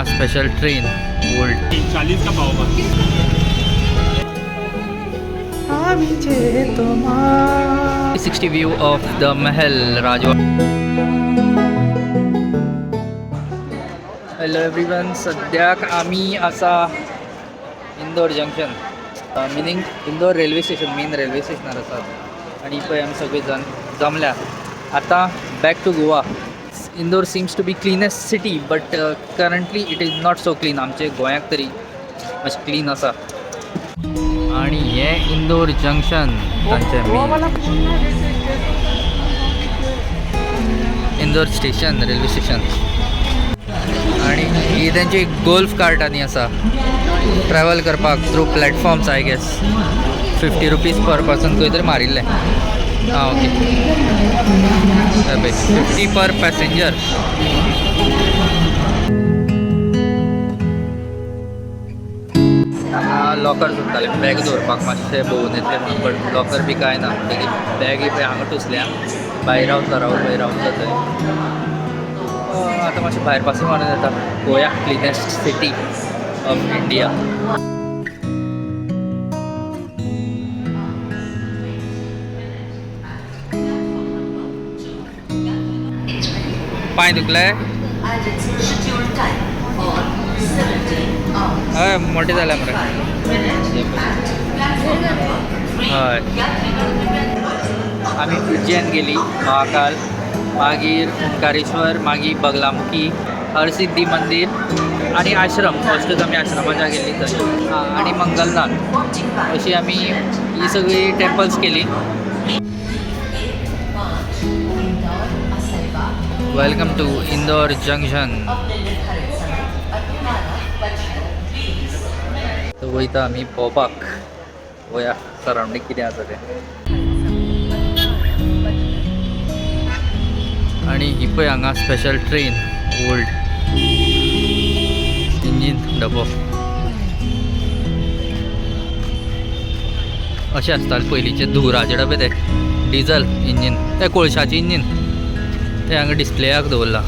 Special train old 40 का पाव बस। 60 view of the Mahal Rajwada. Hello everyone, सद्याक आमी आसा Indore junction, meaning Indore railway station, main railway स्टेशनार आसात आनी पळय आमी सगळीं जाण जमल्या. आतां back to Goa. Indore seems to be cleanest city, but currently it is not so clean. आमचे गोंयाक तरी मातशें क्लीन आसा. आनी हें इंदोर जंक्शन तांचें main Indore station, railway station. आणि ही त्यांची गोल्फ कार्ट आनी आसा ट्रॅवल करपाक through platforms. I guess 50 rupees per person खंय तरी मारिल्लें. आं ओके, पळय 50 पर पॅसेंजर. हांगा लॉकर सोदताले बॅग दवरपाक, मातशें भोंवून येतलें म्हणून, बट लॉकर बी कांय ना. म्हणटकीर बॅग पळय हांगा टुसल्या. भायर रावतलो, राहुल भायर रावतलो थंय. आतां मातशें भायर पासून मारून येता. पळोवया क्लिनेस्ट सिटी ऑफ इंडिया. पांय दुखले? And its scheduled time for 17 hours. हय, मोठे जाले मरे. 5 minutes at platform number 3. हय. आमी उज्जैन गेली, महाकाल, मागीर ओंकारेश्वर, मागीर बगलामुखी, हरसिद्धी मंदीर आनी आश्रम. फस्टूच आमी आश्रमाच्या गेल्ली थंय आनी मंगलनाथ. अशी आमी ही सगळी टेम्पल्स केली. Welcome to Indore junction. वयता आमी भोंवपाक. वया सरावंडींग कितें आसा तें. आनी ही पळय हांगा स्पेशल ट्रेन, ओल्ड इंजीन डबो. अशें आसताले पयलींचे धुवराचे डबे ते, डिजल इंजीन, ते कोळशाचे इंजीन ते हांगा डिस्प्लेयाक दवरला.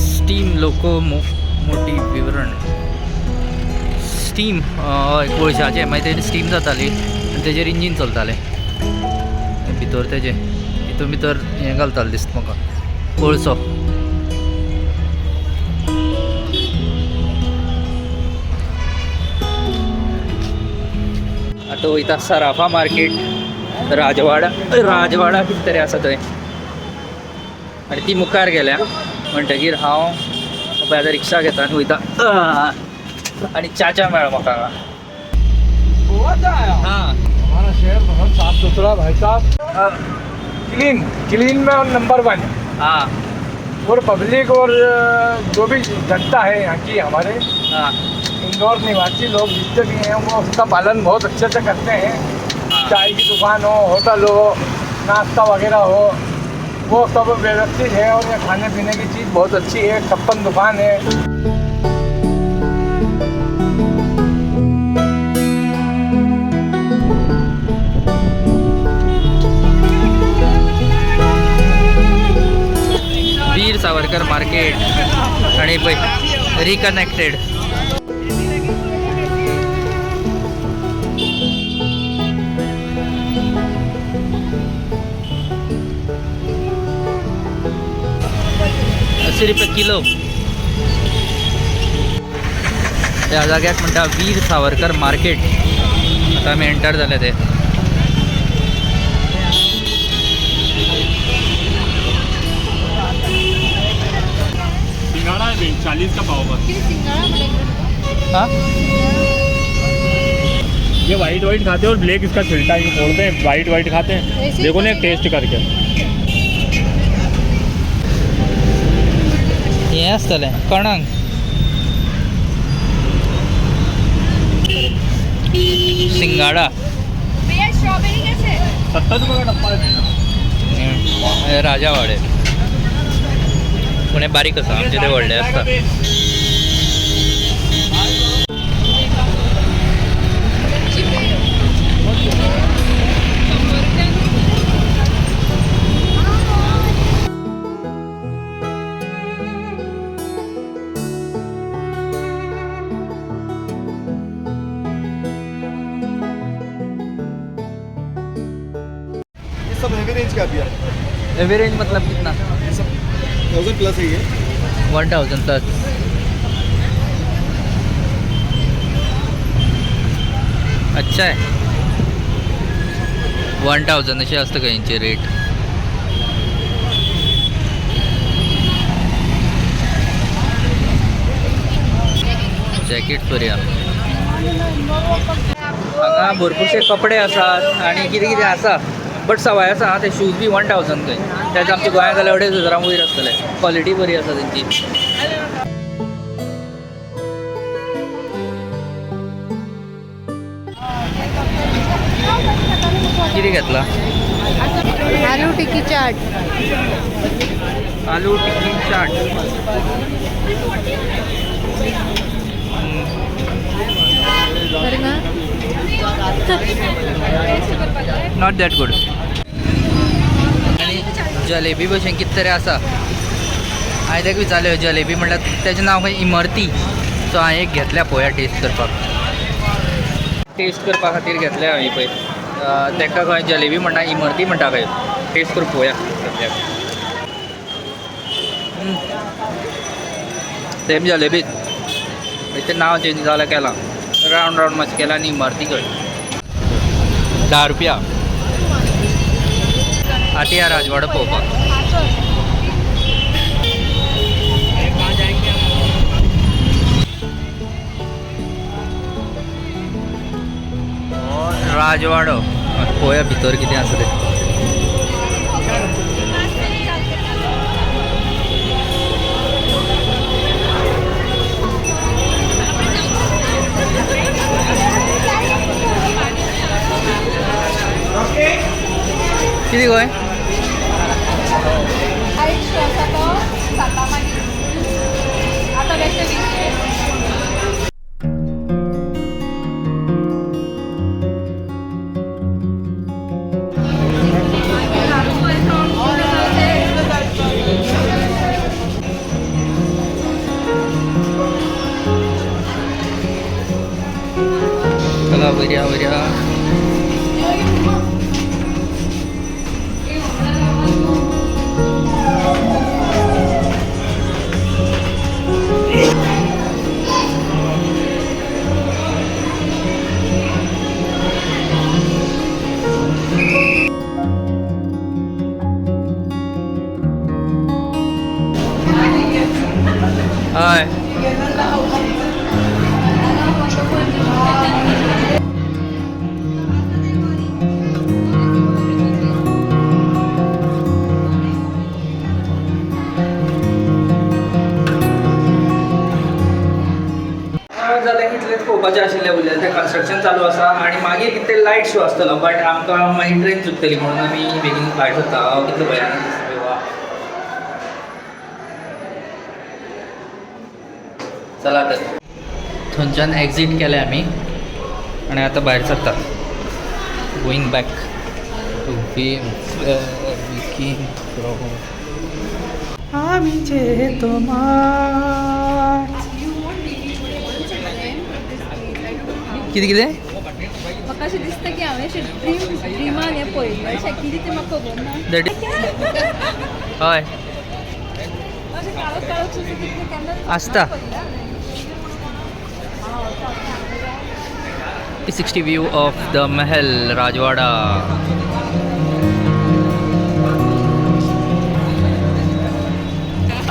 स्टीम लोकोमोटिव विवरण. स्टीम, हय, कोळशाचे. मागीर तेजेर स्टीम जाताली आनी तेजेर इंजीन चलतालें भितर तेजे. हितून भितर हें घालतालें दिसता म्हाका, कोळसो. आतां वयता सराफा मार्केट, राजवाडा. राजवाडा कितें तरी आसा थंय आनी ती मुखार गेल्या म्हणटगीर हांव पळय आतां रिक्षा घेता आनी वयता. आनी चाचा मेळ्ळो म्हाका हांगा. हाँ. हमारा शहर बहुत साफ सुथरा भाई साहब, क्लीन क्लीन में और नंबर 1. हाँ. और पब्लिक और जो भी जनता है यहाँ की, हमारे हाँ इंदौर निवासी लोग जितने भी हैं वो उसका पालन बहुत अच्छे से करते हैं. हाँ. चाय की दुकान हो, होटल हो, नाश्ता वगैरह हो, वो सब व्यवस्थित है. और यहाँ खाने पीने की चीज़ बहुत अच्छी है. 56 दुकान है. वीर सावरकर मार्केट आणि पळय रिकनेक्टेड. 80 रुपये किलो. त्या जाग्याक म्हणटा वीर सावरकर मार्केट. आतां आमी एंटर जाले ते. सिंगाड़ा है 40 का पाव बस. हाँ. ये वाइट वाइट खाते हैं और ब्लैक इसका छिलटा ये फोड़ते हैं, वाइट वाइट खाते हैं. देखो ना टेस्ट करके. हें आसतलें कणंग. सिंगाडा. भैया, स्ट्रॉबेरी कैसे? 70 रुपये का डब्बा है. हे राजावाडे, पूण हें बारीक आसा, आमचे ते व्हडले आसता. सब हैवी रेंज का भैया। हेवी रेंज मतलब कितना? ये सब 1000 प्लस है ये। 1000 प्लस। अच्छा आहे। 1000 अशें आसता खंयचे रेट। जॅकेट बरी आहा। हांगा भरपूरशे कपडे आसात आनी कितें कितें आसा, बट सवाय आसा। ते शूज बी 1000 खंय, तेच आमच्या गोंयांत जाल्यार 2500 वयर आसतले। क्वॉलिटी बरी आसा तेंची। कितें घेतला? आलू टिक्की चाट। आलू टिक्की चाट। Not that good. आनी जलेबी भशेन कितें तरी आसा। हांवें ताका विचारलें जलेबी म्हणल्यार तेजें नांव खंय इमर्ती। सो हांवें एक घेतल्या पळोवया टेस्ट करपाक। टेस्ट करपा खातीर घेतल्या हांवें पळय। ताका खंय जलेबी म्हणटा, इमर्ती म्हणटा खंय। टेस्ट करून पळोवया सद्याक। सेम जलेबीच, तें नांव चेंज जालें केलां, रावंड रावंड मातशें केलां आनी इमर्ती खंय। 10 रुपया। आतां ह्या राजवाडो पळोवपाक। राजवाडो पळोवया भितर कितें आसा तें। कितें गोय? चला वयर वयर। हय। जालें इतलेंच पळोवपाचें आशिल्लें उरलें। तें कन्स्ट्रक्शन चालू आसा आनी मागीर कितें लायट शो आसतलो, बट आमकां मागीर ट्रेन चुकतली म्हणून आमी बेगीन भायर सरता। हांव कितलो भयानक दिसता वा। चला तर थंयच्यान एक्झीट केलें आमी आनी आतां भायर सरता। Going back to where we came from. आमी जे तुम्हार कितें कितें म्हाका अशें दिसता की हांवें अशें ड्रिमान हें पळयल्लें, अशें कितें तें म्हाका खबर ना। हय अशें काळोख काळोख कितें केन्ना आसता। 360 view of the Mahal Rajwada.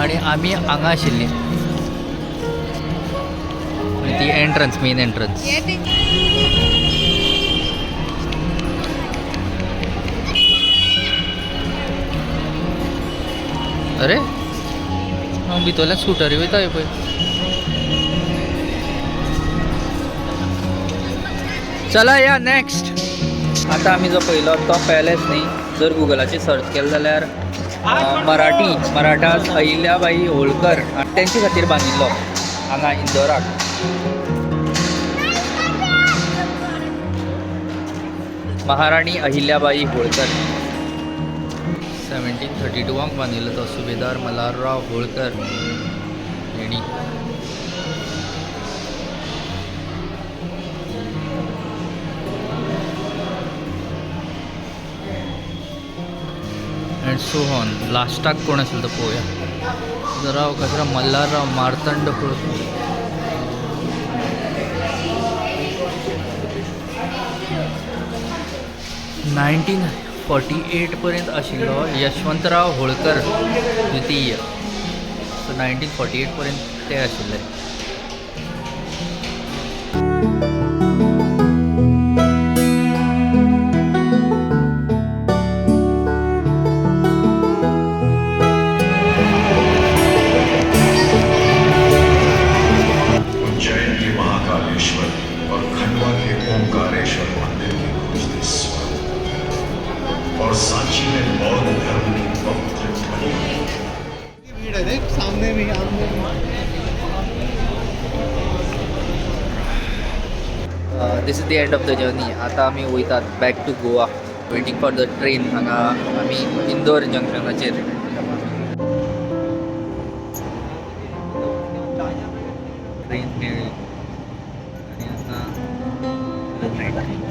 आणि आमी हांगा आशिल्ली ती एंट्रन्स, मेन एंट्रन्स। अरे हांव भितरल्यान स्कुटरी वयता पळय। चला या नेक्स्ट। आतां आमी जो पळयलो तो पॅलेस न्ही, जर गुगलाचेर सर्च केलें जाल्यार मराठास अहिल्याबाई होळकर तेंचे खातीर बांदिल्लो हांगा इंदोराक। महाराणी अहिल्याबाई होळकर 1732 बांदिल्लो तो सुभेदार मल्हारराव होळकर हेणी। So on. लास्टाक कोण आशिल्लो तो पळोवया. राव कचरा Malharrao Martand Holkar. 1948 पर्यंत आशिल्लो यशवंतराव होळकर द्वितीय. सो 1948 पर्यंत ते आशिल्ले. उज्जैन के महाकालेश्वर और खंडवा के ओमकारेश्वर मंदिर के गूंजते स्वर और सांची में बौद्ध धर्म की पवित्र ध्वनि। भीड़ है, देख सामने भी, आमने भी। This is the end of the journey. आतां आमी वयतात back to Goa, waiting for the train. हांगा आमी इंदोर जंक्शनाचेर. ट्रेन मेळ्ळी आनी आतां गुड नायट.